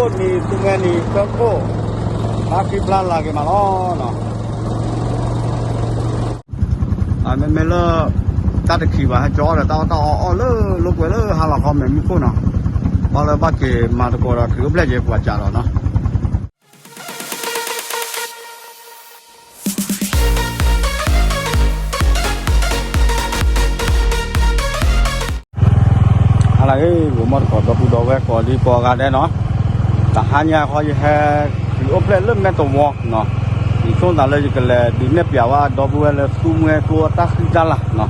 နံၤသူမွဲနံၤသၢခိၣ်, တၢ်ဃံဖျါလၤက့ၤမးလီၤနီၤ. မ့မ့ၢ်လၢ တၢ်တခံးဘၣ် ဟဲကၠီဒီးတၢ်အီၣ်တၢ်အီအီၣ်လၢလိာ်ကွဲလၢဟါလီၤခီမဲာ်မုၢ်ခိၣ်နီၤ, ဘၣ်လၢဘၣ်က့ၤမၤသကိးဒီးချုးအိၣ်ဖျဲၣ်က့ၤပှၤကးဒီးနီၤ. ဟါလၢအဂ့ၤ ဂီၤမီၢ်တခီ ဒီပုၢ်ဒီဝဲၢ်ကိးဒံကိးဂၤဒဲးနီၤ, တဟါညါခီယဟဲ ချုးအိၣ်ဖျဲၣ်လၢမဲာ်တဝီနီၤ, ယဆိကမိၣ်သးလၢယကလဲၤဒုးနဲၣ်ပျးဝဲဒီပုၢ်ဝဲၢ်လၢသူမွဲကျိအတၢ်ဃံတၢ်လၤနီၤ,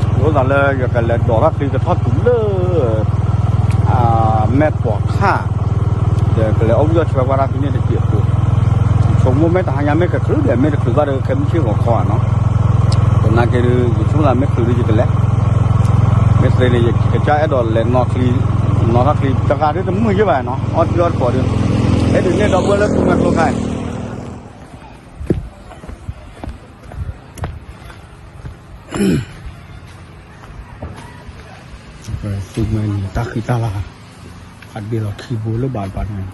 ယအိၣ်သးလၢယကလဲၤဒိးထီၣ်ချံကထီၣ်တုၤလၢ မဲာ်ပိာ်ခၣ် ဒီးကလဲၤအီၣ်ဝံၣ်အီၣ်ဆှၢကွၢ်တၢ်ဖဲန့ၣ်တစဲးဖိ, ဆိကမိၣ်မ့ၢ်တဟါညါမ့ၢ်ကချုးဒီး မ့ၢ်တချုးဘၣ်ဒီး ခဲမုၢ်ဆ့ၣ်ဂီၤခီဧါနီၤ, သနာ်က့ဒီး ယဆိကမိၣ်သးမ့ၢ်ချုးဒီးယကလဲၤ, မ့ၢ်သ့န့ၣ် ယကစၢ်အဲၣ်ဒိးလဲၤနီၣ်ချံ, နီၣ်ထီၣ်ချံ တဂၤဒ်တမုာ်ယဲၢ်ဘၣ်နီၤ, အီၣ်တံၢ်အီၣ်တကိးဒီး အဲၣ်ဒိးန့ၢ်ဒီပုၢ်ဝဲၢ်လၢသူမွဲကျိခါအံၤ သူမွဲန့ၣ် တၢ်ဃံတၢ်လၤ, ဟးဒ့လီၤခံဘိလၢဘၣ်တပၤန့ၣ်,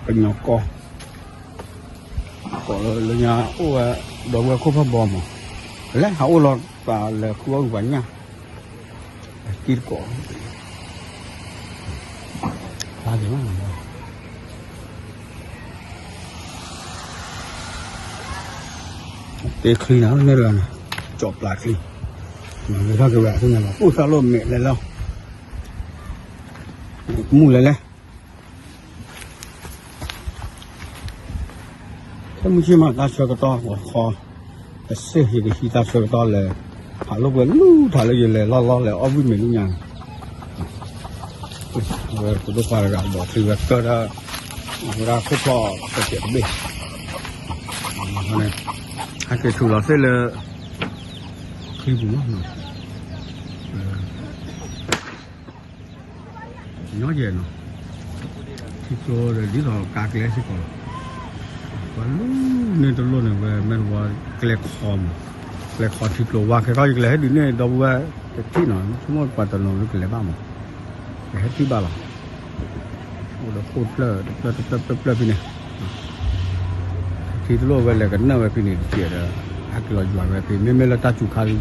ကညီကီၢ်, ကိးလၢညါအိၣ်ဝဲ ဒီပုၢ်ဝဲၢ်ခိၣ်ဖၢၣ်ဘီမး, လဲၤဟးအိၣ်လီၤသးလဲၤဃုအီၣ်ဂုၤပှၤညၣ်, တံၢ်တကိး, ဖျါက့ၤလီၤ, တ့ချံနီၤ မ့ၢ်တဂၤန့ၣ်, ကၠီၣ်ပျၢ်ချံ, မ့ၢ်ထီၣ်က့ၤဝဲအဃိန့ၣ်လီၤ အိၣ်သးလိၣ်မဲာ်လဲၤလီၤ, မုၢ်လဲၤလဲၤ ခဲမုၢ်ဆ့ၣ်မး တၢ်ဆၢကတီၢ်ဂီၤခီ, တစ့ၢ်ဟံးတဟံးတၢ်ဆၢကတီၢ်လဲၤ, ဖးလိာ်ကွဲလူၤထးလၢယလဲၤလီၢ်လီၢ်လဲၤအီၣ်ဝံၣ်မဲာ်လၢညါန့ၣ်, ဝဲပဒိၣ်ခွါတဂၤဘီၣ်ချံဝဲကၢၢ်ဒၣ်, ဝဲဒၣ်ခိၣ်ဖျီၣ်ကဲးကဲးတဘ့ၣ်, ဟဲက့ၤဆူးလီၤသ့ၣ်လၢ ချံပူၤမး, ညီယဲၢ်နီၤ, ထံကျိဒီးဒ်သိးကါကျဲစ့ၢ်ကီးလီၤ, ပှၤလူၤန့ၢ်တလိၣ်န့ၣ် ဝဲမ့ၢ်တဝီကျဲခီမး, ကျဲခီထံကျိဝါခဲခီ ယကလဲၤဟဲဒုးန့ၢ်ဒီပုၢ်ဝဲၢ်တထံၣ်နီၤ, ဆိကမိၣ်ပှၤတနီၤလၢကလဲၤဘၣ်မး, ကဟဲထံၣ်ဘၣ်လီၤ, အိၣ်ဒီးခိၣ်ဖျၢၣ်တဖျၢၣ်တဖျၢၣ်တဖျၢၣ်ဖဲန့ၣ် ထံတလိၣ်ဝဲလဲၤကနၢၣ်ဝဲဖဲန့ၣ်တစဲးဒီး ဟဲက့ၤလီၤယွၤဝဲဖဲ မ့မ့ၢ်လၢတၢ်စူၤခါယွၤ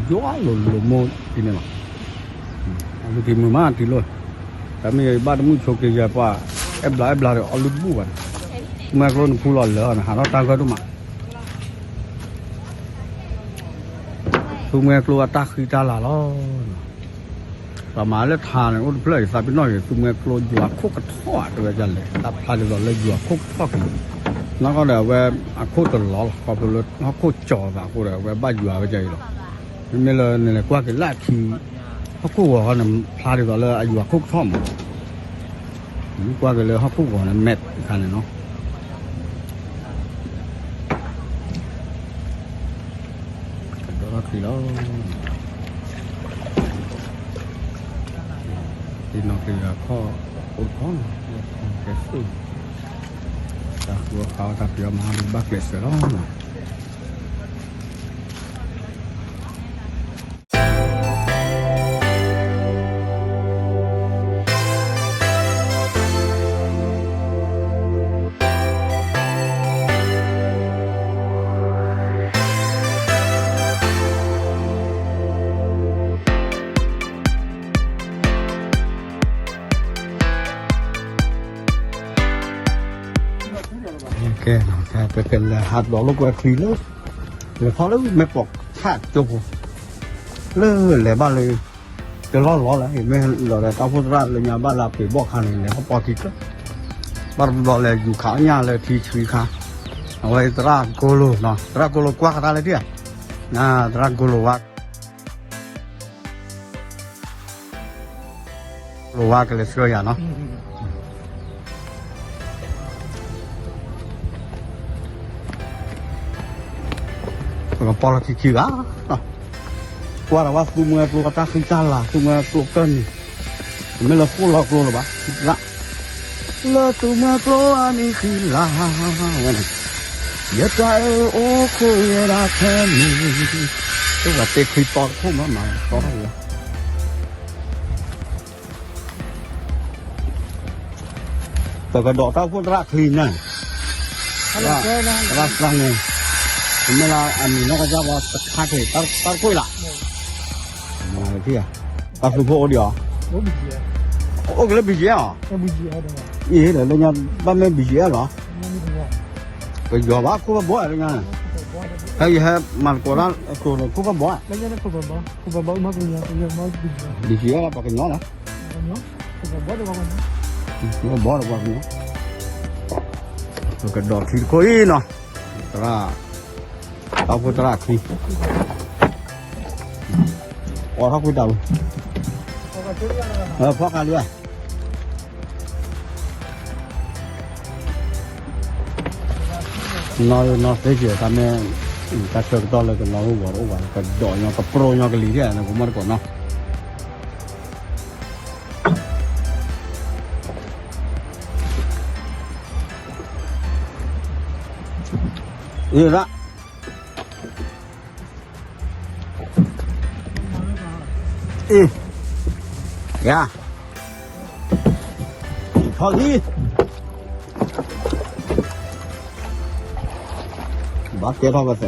လိၤလိၤမိၢ်ဖဲန့ၣ်လီၤ, အီၣ်လုၢ်က့ၤမုာ်မးထံလိၣ်, တၢ်မ့ၢ်ယဘၣ်တမုၣ်ဆိးက့ၤယၤပှၤ, အဲၣ်ဘျါအဲၣ်ဘျါဒီးအီၣ်လုၢ်တဘူၣ်ဘၣ်န့ၣ်, သူမွဲကျိနဖူလီၤလၢာ်န့ၣ် ဟးထီၣ်တၢ်ဂၢၢ်ဒိၣ်မး သူမွဲကျိအတၢ်ဃံတၢ်လၤလီၤ, ပှၤမၤလၢထါန့ၣ် အိၣ်တဖျၢၣ်အံၤ သးပ့ၤနီၣ်အံၤ သူမွဲကျိယွၤခိၣ်ကထီၣ်ဧါ တဲဝဲဒ်လဲၣ် တၢ်ဖျါဒ်သိးလၢယွၤခိၣ်ကထီၣ်က့ၤ, နီၢ်ကီၢ်ဒီးအဝဲ အခိၣ်တလီၤလီၤ ခီဖျိလၢဟီၣ်ခိၣ်ကၠီၤသးအဃိဒီး အဝဲဘၣ်ယွၤဝဲဒ်အံၤလီၤ, မ့မ့ၢ်လၢနလဲၤကွၢ်က့ၤလၢအခံ ဟီၣ်ခိၣ်ဂီၤန့ၣ် ဖျါဒ်သိးလၢအယွၤခိၣ်ကထီၣ်မး မ့ၢ်ကွၢ်က့ၤလၢဟီၣ်ခိၣ်ဂီၤန့ၣ် မဲာ်တခါန့ၣ်နီၤ, ကဒီးထီၣ်ချံလီၤ, သ့ၣ်နီၣ်က့ၤအခီၣ်အိၣ်တခီ, ကဲသိၣ်, တၢ်ဃုအီၣ်ဃါအီၣ်တၢ်ဖံးအီၣ်မၤအီၣ်ဒီးဘၣ်ကျဲးစၢးလီၤ. ကဲ ပကလဲၤဟးဒိးလိာ်ကွဲချံလၢ လဲၤဖီလၢမဲာ်ပိာ်ခၣ်ကၠိဖိ လၢလဲၤဘၣ်လၢ တလီၢ်လီၢ်လၢ မ့ၢ်လီၤဒီးတၢ်အိၣ်ဖှိၣ်သရၣ်လၢညါဘၣ်လၢအပှ့ၤဘီၣ်ခါန့ၣ် လဲၤဟီၣ်ပီၢ်ခံကၢၢ် ဘၣ်တဘျီလဲၤယူၤခးအီၣ်ညၣ်လၢထံဆှံခါ အဝဲသရၣ်ကိၢ်လိာ်နီၤ သရၣ်ကိၢ်လိာ်ကွၢ်ဃာ်တၢ်လၢထံၣ်ဧါ သရၣ်ကိၢ်လိာ်ဝါ လိာ်ဝါကလဲၤဆှၢယၤနီၤ ပကပီၢ်လီၤခံခံဂၤ ကွၢ်ဒီးဝဲသူမွဲကျိတၢ်ဃံတၢ်လၤ သူမွဲကျိကၢၢ်နံၤ တမ့ၢ်လၢဃိၣ်လီၤကျိလၢၤဘၣ် လၢသူမွဲကျိအနံၤဃံလၤဝဲန့ၣ် ယတၢ်အဲၣ်အိၣ်ခိးယဲဒၣ်ခဲမုၢ် တဝဲတ့ချံတီတခိၣ်မးမးတီတၢ်လီၤ တ ပကဒိးတၢ်အိၣ်ဖှိၣ်သရၣ်ချံန့ၣ်, သရၣ်သရၣ်န့ၣ်, မ့ၢ်လၢအမံၤနီၢ်ကစၢ်ဘီတခါက့ၤ တၢ်တကွံာ်လီၤ, တၢ်သူဖိအိၣ်ဒံးအီၤ, အိၣ်ကလၢ ဘီကီၢ် အီၤ, အံၤဒီးလၢညါဘၣ်မ့ၢ် ဘီကီၢ် အီၤလီၤ, ပယီၤဘၣ်ခိၣ်ဘၣ်ဘီလၢညါန့ၣ်, ဟဲယဟဲမၤသကိးတၢ်အကျိၤန့ၣ် ခိၣ်ဘၣ်ဘီ, ဘီကီၢ် လီၤ ပှၤကညီလီၤ, ဘီကီၢ် ပကဒိးချံတခိၣ်အံၤနီၤ, သရၣ်, တၢ်အိၣ်ဖှိၣ်သရၣ်ချံ, အိးထီၣ်ကွံာ်တၢ်ဝံၤ, ဖီၣ်ဃာ်လံဧါ, နီၢ်နီၢ်သ့က့ၤ တၢ်မ့ၢ်, တၢ်ဆၢကတီၢ်လၢကနီၢ်ဂီၤတအိၣ်ဘၣ် ကဒိးညီ ကပြိညီကလံၤဒ်န့ၣ် ကမီၣ်တကိးနီၤ အ့ၣ်ရၣ်, အ့ၣ်, ယၤ, ထီၣ်လံ, ဘၣ်ကဲထီၣ်ဝဲသ့ၣ်,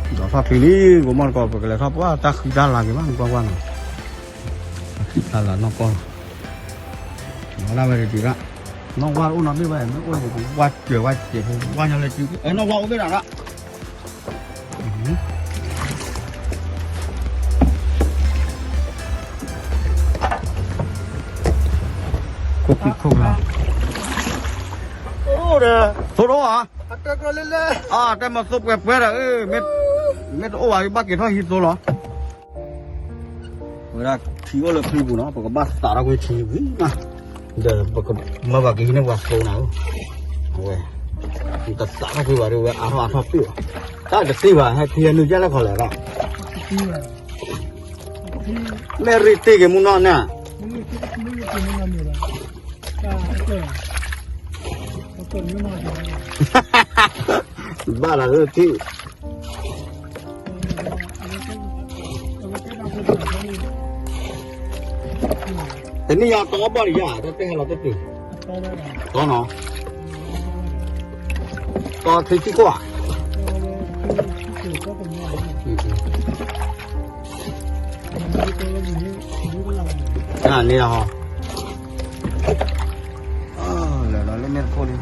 ဒီးထီၣ်ချံလံ ကမီၣ်တကိး ပကလဲၤထီၣ်ပှၢ်တၢ်ဃံတၢ်လၤက့ၤဘၣ် ကွၢ်ကွၢ်နီၤ, တၢ်ဃံတၢ်လၤနီၢ်ကီၢ်လီၤ, ဒီးဒၣ်ဝဲတတုၤရၣ်, နီၢ်ဝါအိၣ်နီတဘ့ၣ်ဘၣ် မ့ၢ်အိၣ်န့ၣ် ဝါစၢၤဝါစဲး ဝါညီလၢစု နီၢ်ဝါအိၣ်ဘ့ၣ်ဒၣ်ရၣ် ခိၣ်ဖံးခိၣ်လါ, သိၣ်ဒီးဧါ, တဲမၤသိပှဲၤပှဲၤဒီး မ့ၢ်တအိၣ်ဘၣ် ဘၣ်က့ၤထီၣ်ဟံးသိလီၤ. ဝဲဒၣ်ထံအိၣ်လၢချံပူၤနီၤ ပကဘၣ်သးထီၣ်ကွံာ်ထံဝံၤမး, ဒီးပကမၢဘၣ်ကဟံးန့ၢ်ပှၤသိနၤဧၢ, အဝဲ, တသးထီၣ်ကွံာ်ဘၣ်ဒီး ဝဲအါထီၣ်အါထီၣ်ပ့ၢ်ဘၣ်, တၢ်တသ့ဘၣ် ဟဲခံဂၤနုာ်ကၢ်လၢခီလဲၣ်ဒီး မ့ၢ်ရ့တ့ၢ်က့ၤမူနီၢ်န့ၣ်, ဘၣ်လၢထံ, တနံၣ်ညါတီဘီၣ်လံယၤ တတဲဟဲလီၤတတုၤ, တီနီၤ, တီချံထံခိၣ်ဧါ, န့ၣ်ဟီ, လဲၤလီၤလၢန့ၣ်တခိၣ်လံ,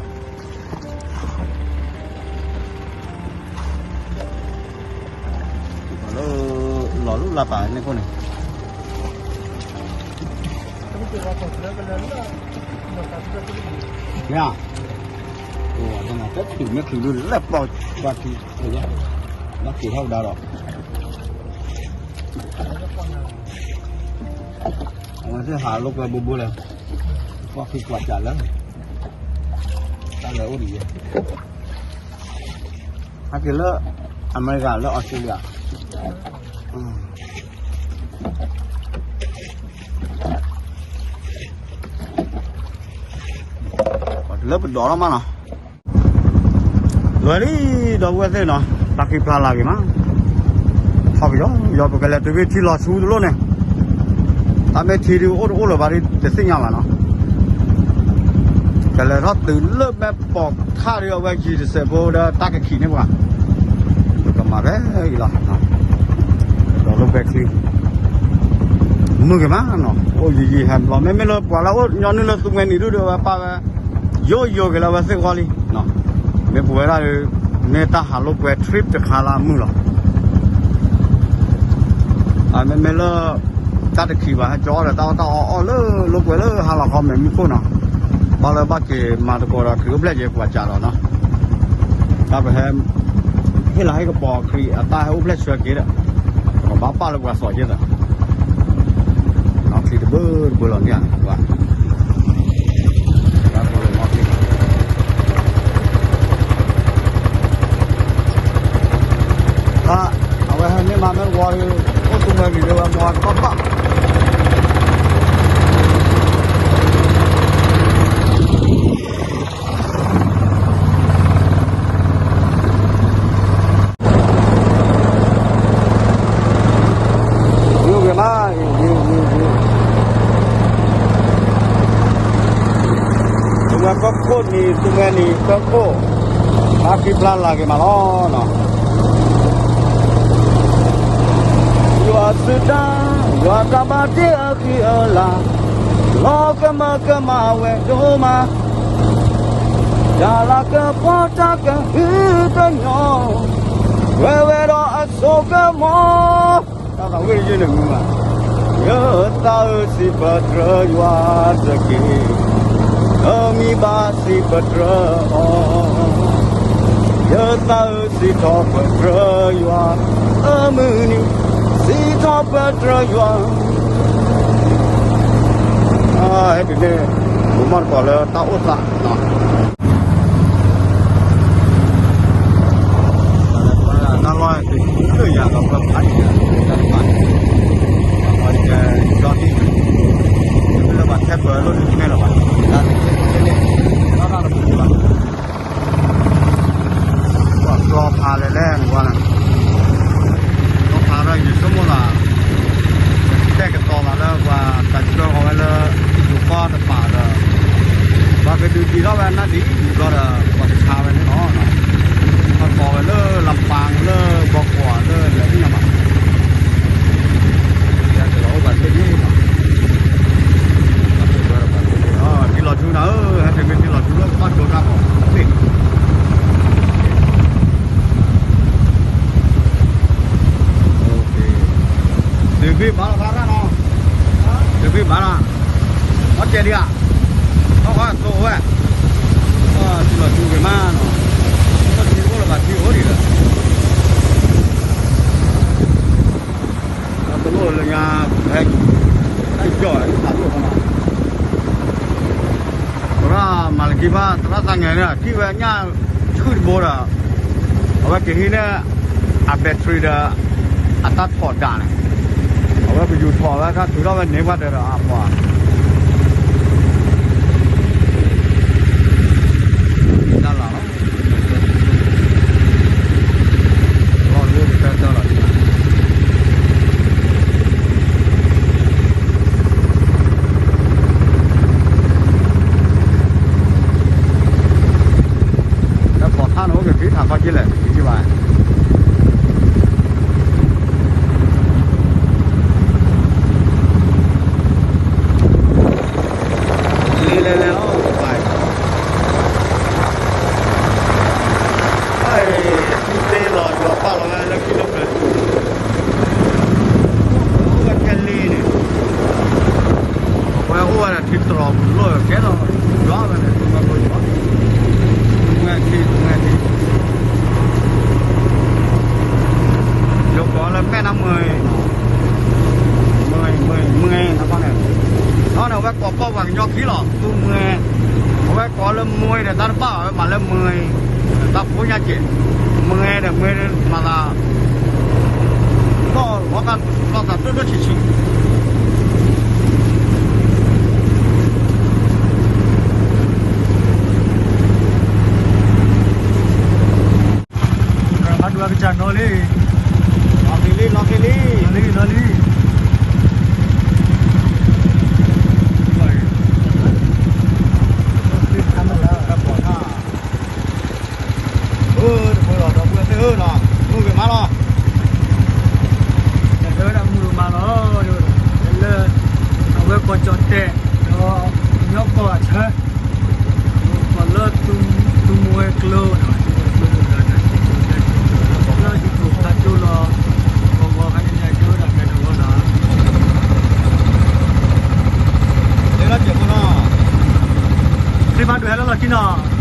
လီၤလၢလၢပာ်န့ၣ်ခိၣ်န့ၣ်, မ့ၢ်, တချုးမ့ၢ်ချုးဒုးလၢပီၢ်ပှၤထံ, ဘၣ်က့ၤထီၣ်ကဒါဒီး အဝဲသ့ၣ်ဟးလိာ်ကွဲဘိဘိလဲၣ်, ကွၢ်ဖံးကွၢ်စးလၢ, တၢ်လဲၤအိၣ်ဒံးယဲ, ဟဲက့ၤလၢ အမဲရကၤ လၢအီစထြ့လယါ, လၢပဒိးထီၣ်မးနီၤ လွဲလံ ဒီပုၢ်ဝဲၢ်သ့ၣ်နီၤ, တၢ်ဃံဖျါလၤက့ၤမး, ထီၣ်ကယီယီ ပကလဲၤတုၤဖဲထံလီၤဆူတလိၣ်န့ၣ်, တၢ်မ့ၢ်ထံဒုးအိၣ်တအိၣ်လၢၤဘၣ်ဒုး တသ့ၣ်ညါဘၣ်နီၤ, ကလဲၤထီၣ်တုၤလၢမဲၢ်ပိာ်ခၣ်ဒုး အဝဲယံၤတစဲးဖိဒီးတၢ်ကခံးန့ၢ်ပှၤ, ပကမၤဖဲအံၤလီၤ, ဒီးလိာ်ကွဲချံ မုာ်က့ၤမးနီၤ, အိၣ်ယံၤယံၤဟဲဘျီ မ့မ့ၢ်လၢပှၤလၢအိၣ်ညီနုၢ်လၢသူမှဲနံၤဒုးဒီး အဝဲပာ်ဝဲ ယိယိက့ၤလၢအဝဲသ့ၣ်ဂီၢ်လံ, မ့ၢ်ပဝဲဒၣ်ဒီး မ့ၢ်တၢ်ဟးလိာ်ကွဲ trip တခါလၢအမုာ်လီၤ, အမ့မ့ၢ်လၢ တၢ်တခံးဘၣ် ဟဲကၠီဒီးတၢ်အီၣ်တၢ်အီအီၣ်လၢလိာ်ကွဲလၢဟါလီၤခီမဲာ်မုၢ်ခိၣ်နီၤ, ဘၣ်လၢဘၣ်က့ၤမၤသကိးဒီးခရံာ်အိၣ်ဖျဲၣ်က့ၤပှၤစးဒီးနီၤ တၢ်ပဟဲ ဟ့ၣ်လၤဟ့ၣ်ကပီၤခရံာ်အတၢ်ဟဲအိၣ်ဖျဲၣ်ဆၢက့ၤဒီး ပဘၣ်ပာ်လၢပှၤစီၤက့ၤသး, ချံတဘၢတဘၢလီၤန့ၣ်ဧါ, အဝဲဟဲန့ၢ်မၤမ့ၢ်တဝီဒီး အိၣ်သူမှဲနံၤဒီးဝဲမၤတဘၣ်ဘၣ် ယိၣ်ဂ့ၤမး, ယိၣ်, ယိၣ်, ယိၣ်, နံၤသုမဲနံၤသၢခိၣ်, ဘါခံဖျါလၢ်က့ၤမးလီၤနီၤ. ယွၤစုတၢ်, ယွၤတၢ်ဘၣ်တ့အဃံအလၤ, လီၤကမၢကမၣ်ဝဲဒိၣ်မး, တၢ်လၤကပီၤတၢ်ကဟုကညီၤ, ဝဲဝဲဒီးအစိကမီၤ, တၢ်သးဝံၣ်တယုၢ်န့ၣ်မုာ်မး, ယသးဧၢစံးပတြၢၤယွၤတက့ၢ်, အမံၤဘၣ်စံးပတြၢၤအီၤ, ယသးဧၢစံးထီၣ်ပတြၢၤယွၤ, အမုၢ်နံၤ, စံးထီၣ်ပတြၢၤယွၤ ဟဲတုၤန့ၣ်, မုၢ်မီၢ်တကိးလၢတၢ်အိၣ်သးနီၤ, တၢ်လီၢ်လၢယၤဒီးပှၤဖးယံၤ, တၢ်တဖၣ်, အဝဲကဲ, ဒီတံၢ်, တမ့ၢ်လၢပှၤထဲပၢၤလိၣ်ဒုးနဲၣ်လီၤဘၣ်, တၢ်တန့ၣ်, တၢ်တပူၤဘၣ် ပှၤကျီဖးလဲၣ်လဲၣ်န့ၣ်ဝဲန့ၣ်, ကျီဖးဒီးယဆိကမိၣ်သး, တဲာ်ကတီၤသးလၢပှၤတၢ်ဆှၢဃီၤဝဲလၢ, ယိၤကီၢ်တပၤဒီး, ပှၤကဒုးဒံးထီၣ်ဝဲနၢ်ဒံးဘျီဒီး ပှၤကဆါဝဲန့ၣ်လီၤ, ပှၤကိးဝဲလၢလပၤလၢဘီကွီၤလၢလဲၤသ့ၣ်ညါဘၣ် ယတလီၤအိၣ်ဘၣ်သ့ၣ်ဒ်နီၤ, ထံလီၤထူနၤဧၢ, ဟဲတမ့ၢ်ထံလီၤထူလၢကဘၣ်ဒိတၢ်ကီၢ်သ့ၣ်, သုးဘ့ၣ်ဘါလီၤဖးတၢ်နီၤ, သုးဘ့ၣ်ဘါလီၤ, အီၣ်ကဲဒံးဧါ, အီၣ်ဃီအသိဝဲ, ထံလီၤထူဂ့ၤမးနီၤ, ထံအိၣ်လၢၤဘၣ်ထံအိၣ်ဒံးလၢ တလိၣ်လၢညါ, ဟဲ, ဟဲယီၢ်ဖးဒိၣ်နီၤ, သရၣ်မၤလကံဘၣ် သရၣ်သးငဲၤန့ၣ် ထံၣ်ဝဲညၣ်ဆူၣ်တဘိဒီး, အဝဲကဟံးန့ၢ်, အ battery ဒီး, အတၢ်ထီၣ်ဒၣ်န့ၣ်, အဝဲကယူၤထီၣ်ဝဲတၢ်ထုးထီၣ်ဝဲန့ၢ်ပှၤတၢ်ဒီးအပှၤ တၢ်လၢ်လီၤ, လီၤလၢကတၢၢ်တၢၢ်လီၤ, တၢ်ပိာ်ထါန့ၣ်အိၣ်ကသံထးခီက့လဲၣ်, ကဘၣ် လံလဲၤလဲၤလီၤ, ထံသ့လီၤယွၤပာ်လီၤဝဲလၢခံလၢပျၢၤ, အိၣ်ဝဲခဲလံန့ၣ်, အဝဲအိၣ်ဝဲဒီးထံတြီၤပူၤလီၢ်ကဲလီၤ, ယွၤဝဲန့ၣ် သုမွဲဖိယွၤ, သုမွဲထံ သုမွဲထံ, ယကိးလၢမဲၢ်နၢမွဲ မွဲ မွဲ မွဲ နဘၣ်န့ၣ်, ဒီးန့ၣ် အဝဲကိးကီၢ်ပှၤကညီခံလီၤ, သုမွဲ, အဝဲကိးလၢမွဲဒီးတၢ်တဘၣ် အဝဲမၤလၢမွဲ, တၢ်ဖိညါကဲး, မွဲဒီးမွဲ မၤသး, လီၤသးဒိၣ်ဒိၣ်ဆံးဆံး ဘၣ်ဒိကစၢ်နီၤလံ, လီၤက့ၤလံ လီၤက့ၤလံ, လီၤလံ လီၤလံ, တၢ်ပိာ်ထါ, အၢ တဖိလီၤ ဒီပုၢ်ဝဲၢ်သ့ၣ်ဧၢနီၤ, မုာ်ဂ့ၤမးလီၤ, တၢ်တဲဝဲဒၣ်မုာ်ဂ့ၤမးလီၤ, လၢ အဝဲကိးကၠီၣ်တဲာ် ဒီး ကညီကီၢ်အဆၢ ကီၢ်လၢ သုမွဲကျိ လၢယိၤကီၢ်ဖးဒိၣ်လီၤ, ဂီၤဂီၤခါန့ၣ် ကၠိဒၣ်ဖဲတဝီလီၤ, လၢလီၤစဲးဖိနီၤ, သ့ၣ်ဖးဒိၣ်ဟဲလၢလီၢ်ခံနီၤ.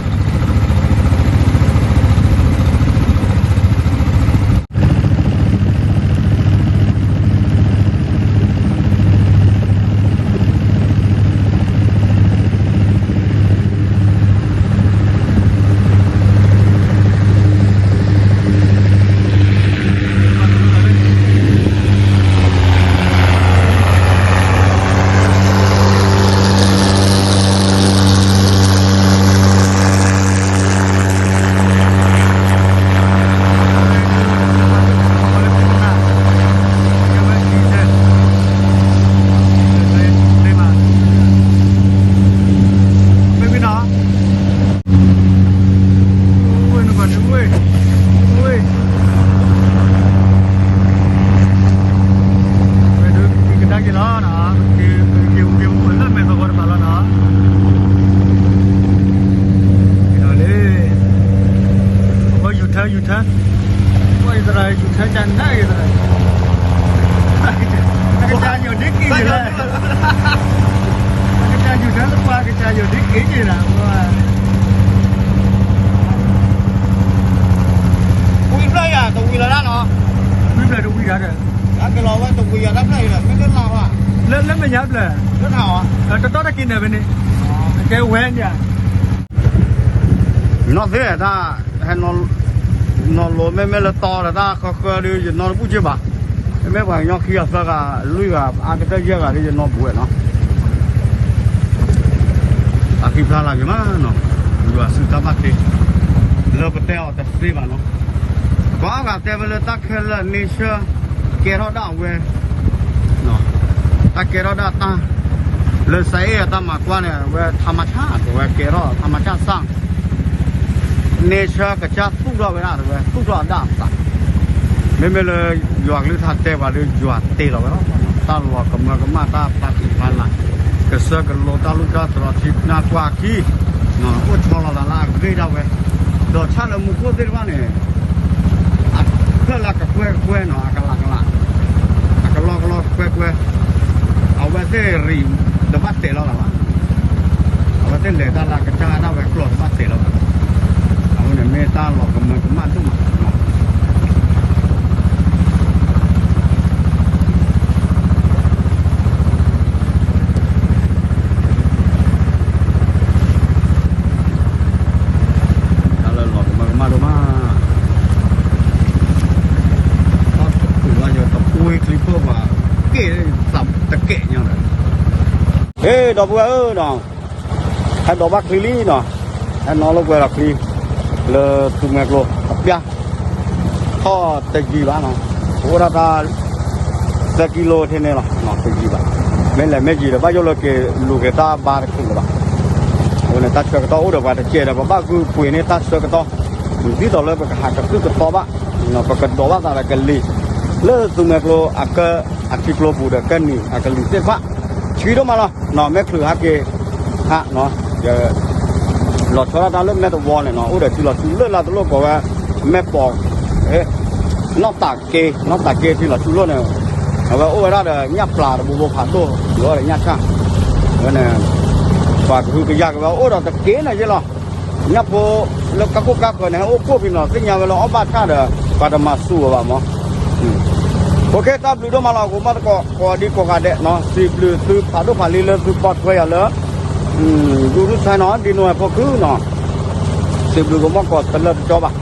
ယသရၣ်ယူၤထၢကနၣ်ယသရၣ်, အကစၢ်ယိၤဒ့က့ၤယလၢ, အကစၢ်ယူၤထၢသပှၢ် အကစၢ်ယိၤဒ့က့ၤယလၢ, ဝံဖျၢၣ်ယၤတဝံၤလီၤဒၣ်နီၤ, ဝံဖျၢၣ်တဝံၤဒၣ်ဒီး, လၢလၢမဲာ်ညါဖျၢၣ်, တတီတက့ၤနၢ်ဖဲန့ၣ်, ကဲဝဲန့ၣ် နီၢ်သ့ၣ်တၢ်, ဟဲ, နီၢ်လိၤမ့မ့ၢ်လၢတီဒီးတၢ်ဃၢဃၢဒီး ယနီၢ်တဘူၣ်က့ဘၣ်, မ့မ့ၢ်ပှၤကညီခံဂၤသၢဂၤလွံၢ်ဂၤအါကတၢၢ်ယဲၢ်ဂၤဒီး ယနီၢ်ဘူးဝဲနီၤ, အခံဖျါလၢ်က့ၤမးနီၤ, ယွၤစုတၢ်ဘၣ်တ့, လၢပတဲအီၤတသ့ဘၣ်နီၤ, ပှၤအါဂၤတဲဝဲလၢတၢ်ခဲလၢာ်န့ဆၢ ကဲထီၣ်ဒၣ်ဝဲ တၢ်ကဲထီၣ်ဒၣ်တၢ်, လၢစဲအ့ၣ်အတၢ်မၤကွၢ်န့ၣ် အဝဲထါမၤဆၣ် အဝဲကဲထီၣ်ထါမၤဆၣ်စၢ်, န့ဆၢကစၢ်သူၣ်ထီၣ်ဝဲဒၣ် အဝဲသူၣ်ထီၣ်အဒၣ်အသး, မ့မ့ၢ်လၢယွၤကလုၢ်ကထါတဲပှၤဒီး ယွၤတ့လီၤဝဲလီၤ, တၢ်လီၤကမၢကမၣ် တၢ်ဖးသံဖးလၤ, ကစၢ်ကလိတၢ်လူၢ်တၢ်တြီၤထံနၢ်ကွၢ်ခံ အိၣ်ဆီလီၤသးလၢအဂ့ၢ်ဒၣ်ဝဲ, ဒီးဆၣ်လၢမူခိၣ်သ့ၣ်တဖၣ်န့ၣ် အဖျၢၣ်လၢကကွဲကကွဲနီၤ အကလးကလး, အကလီကလီကကွဲကကွဲ, အဝဲသ့ၣ်ရံၣ်တဘၣ်တဲာ်လီၤလၢၤဘၣ်, အဝဲသ့ၣ်လဲၤတၢ်လၢကစၢ်ဒၣ်ဝဲကျီၢ်တဘၣ်တဲာ်လီၤဘၣ်, အဃိန့ၣ်မ့ၢ်တၢ်လီၤကမၢကမၣ်ဒိၣ်မး တၢ်လၢလီၤကမၢကမၣ်ဒိၣ်မး, တၢ်တပူၤလၢယတပူၤချံဖၢၣ်ပှၤ, က့ၣ်သးတကဲးညါဒီး, ဟ့ၣ် ဒီပုၢ်ဝဲၢ်ဧၢနီၤ, ဟဲဒိးဘၣ်ချံလံနီၤ, ဟဲနီၣ်လိာ်ကွဲဒီးချံ, လၢသူမှဲကျိအပျၢ်, ထီၣ်တယံၤဘၣ်နီၤ, အိၣ်ဒၣ်တၢ် သၢကံလိထဲန့ၣ်လီၤ, တယံၤဘၣ်, မ့ၢ်လဲၤမ့ၢ်ယံၤဒီး ဘၣ်ယိၣ်လၢက့ၤလူၤက့ၤတၢ်ဘါတချုးလၢၤဘၣ်, အဃိန့ၣ်တၢ်ဆၢကတီၢ်အိၣ်ဒီးပှၤတကဲးဒီး ပဘၣ်ဂုာ်ပှ့ၤန့ၢ်တၢ်ဆၢကတီၢ်, ဒ်သိးလၢပကဟးကသုၣ်ကသီဘၣ်, ပကဒိးဘၣ်သးဒီးကလံၤ, လၢသူမှဲကျိအကၢၢ်အထံကျိပူၤဒီး ကၢၢ်နံၤအကလံၤသ့ၣ်တဖၣ်, ဆှံဒိၣ်မးလီၤ, မ့ၢ်ချုးဟးက့ၤ, ဟး လီၤဆီဒၣ်တၢ်လၢမဲာ်သဝီန့ၣ်နီၤ, အိၣ်ဒီးထံလီၤဆူလၢၢ်လၢ်တလိၣ်ကိးဝဲ, မဲာ်ပိာ်, နီၢ်သးက့, နီၢ်သးက့ထံလီၤဆူလီၢ်န့ၣ်, အဝဲအိၣ်ဝဲဒၣ်ဒီးညၣ်ပျၢ်တဘိဘိဖးဒိၣ်, ဒီးညၣ်ဆၣ်, ဝဲန့ၣ်, ပှၤကဟုကယာ်က့ၤဝဲအိၣ်ဒီးတက့ၢ်နီၤယ့ၣ်လီၤ, ညၣ်ဖိလၢကၢ်ခိၣ်ကၢ်ဃၢၤန့ၣ် ဟဲအိၣ်ကိၣ်ဖံးနီၤ သ့ၣ်ညါဝဲလၢအီၣ်ဘၣ်ဆၣ်ဒီး ပှၤတမၤစူၤအီၤဘၣ်မး OK တၢ်ဘျုးဒိၣ်မးလီၤ ကိးမးသကိး ကိးဒံကိးဂၤဒဲးနီၤ စံးဘျုးသုဖးဒိၣ်ဖးလံလၢသုပိာ်ထွဲယၤလၢ YouTube နီၤ ဒ်နိဝဲဖိခုနီၤ စံးဘျုးကမီၣ်ကိးတလၢတကၠီဘၣ်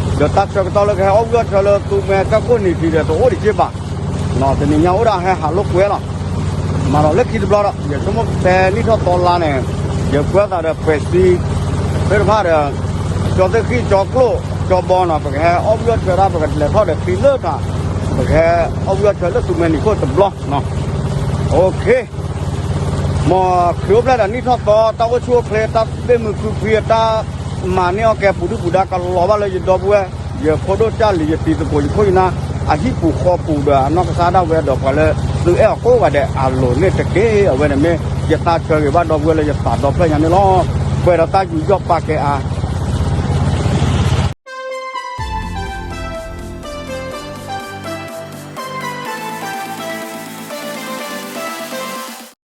ဒီးတၢ်ဆၢကတီၢ်လၢကဟဲအီၣ်ဘှံးအီၣ်ဆၢလၢသူမှဲကၢ်ခိၣ်နံၤထံးဒီးတအိၣ်ဒံးက့ဘၣ် တနံၤညါအိၣ်ဒၣ်ဟဲဟးလိာ်ကွဲလီၤ မၤဒီးလၢခံတဘျီဒီး ယဆိကမိၣ်ဖဲနံၣ်ထီၣ်သီလါန့ၣ် ယကွဲသးဒီး ပှဲၤစံသ့ၣ်တဖၣ်ဒီး ကၠီသ့ၣ်ဃံၣ် ကၠီကျိၣ် ကၠီဘီနီၤ ပကဟဲအီၣ်ဘှံးအီၣ်ဆၢဒၣ် ပကလဲၤထီၣ်ဒီးချံလၢထး ပကဟဲအီၣ်ဘှံးအီၣ်ဆၢလၢသူမှဲနံၤခိၣ်တဘျီနီၤ OK မ်ခရံာ်အိၣ်ဖျဲၣ်ဒီးနံၣ်ထီၣ်သီ တၢ်အိၣ်ဆူၣ်အိၣ်ချ့ တၢ်ဘ့ၣ်မုာ်ခုဖှံ တၢ်မၤန့ၢ်အီၣ်ကဲပူၤဒုၣ်ပူၤဒါကလီၤဘၣ်လၢယဒီပုၢ်ဝဲၢ် ယဖိဒိၣ်ကၢ်လံၤ ယတံၤသကိး ယခိၣ်ယနၢ် အဟံၣ်ပူၤဃီပူၤဒီးအနီၢ်ကစၢ်ဒၣ်ဝဲဒီးပှၤလၢသုအဲၣ်အီၤကိးဂၤဒဲးအလိၤန့ၣ်တက့ၢ်. အဝဲန့ၣ်မ့ၢ်ယတၢ်ဆၢဂ့ၤဘၣ်ဒီပုၢ်ဝဲၢ်လၢယသးဒီဖျၢၣ်ညါန့ၣ်လီၤ. ပှဲၤဒီးတၢ်ယူးယီၣ်ပာ်ကဲအါ